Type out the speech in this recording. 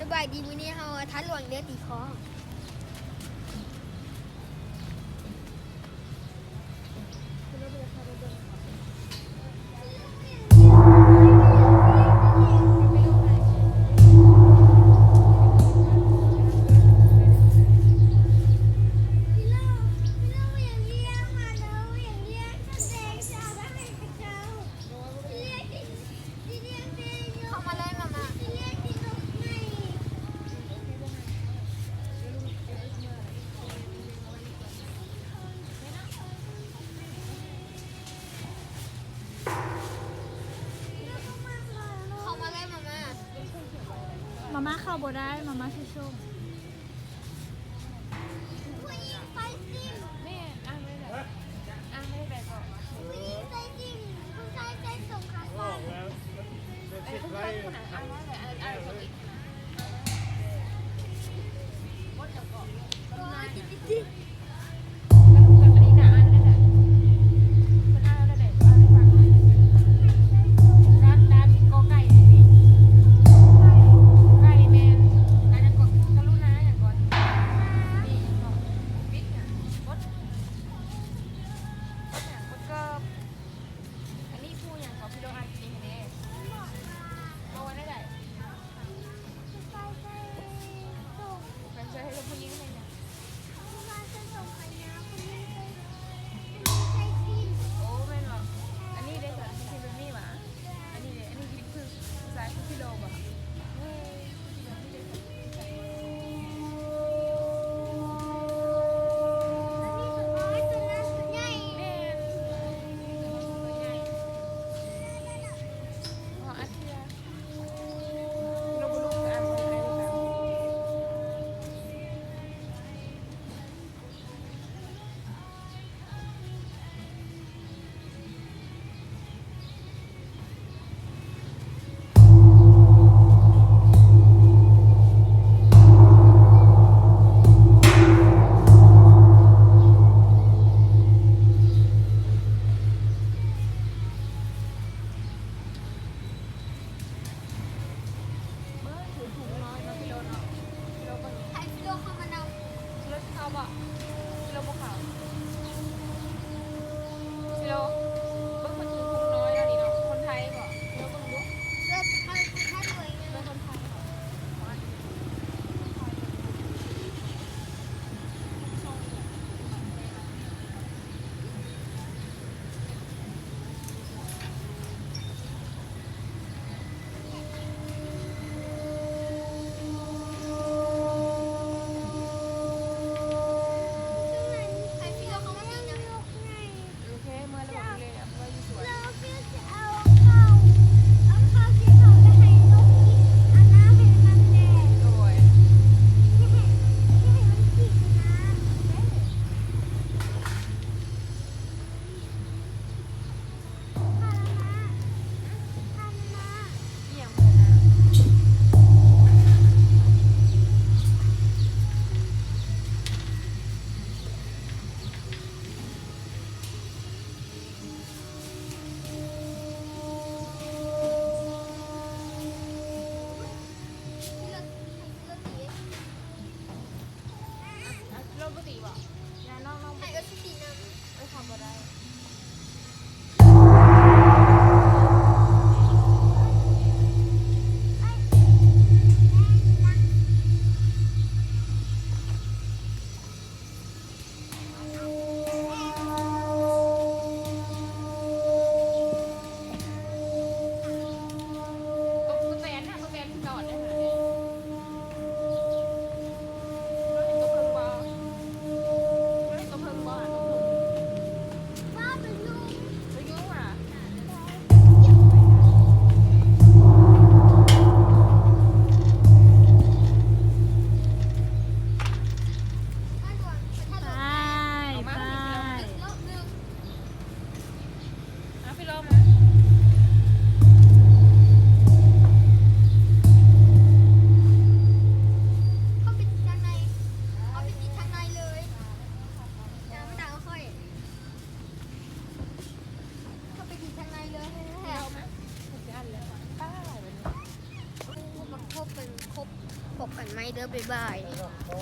ສະບາຍດີ ມື້ນີ້ເຮົາທາດຫຼວງເລືອກຕີຄອງ. ເຂົ້າມາເລີຍມາມາ. ເຂົ້າມາເລີຍມາມາ. ມາມາເຂົ້າບໍ່ໄດ້ ມາມາຊິສົ່ງ. ຜູ້ຍິງໄຟຊິງ. ແມ່ນ ອ່ານໄດ້ແລ້ວ ອ່ານໄດ້ແລ້ວກໍ ຜູ້ຍິງໃສ່ຊິງ ຜູ້ຊາຍໃສ່ສົ້ງຂາສັ້ນ. ເອີ ຜູ້ຊາຍຜູ້ນັ້ນ ອ່ານໄດ້ແລ້ວ ອ່ານ ອ່ານເຂົາອີກ. ອັນນີ້ຜູ້ຫຍັງກໍ ພີ່ນ້ອງອາຍກິນແດ່ ເວົ້າວ່າແນວໃດ? ພົບກັນໃໝ່ເດີ ບາຍບາຍ.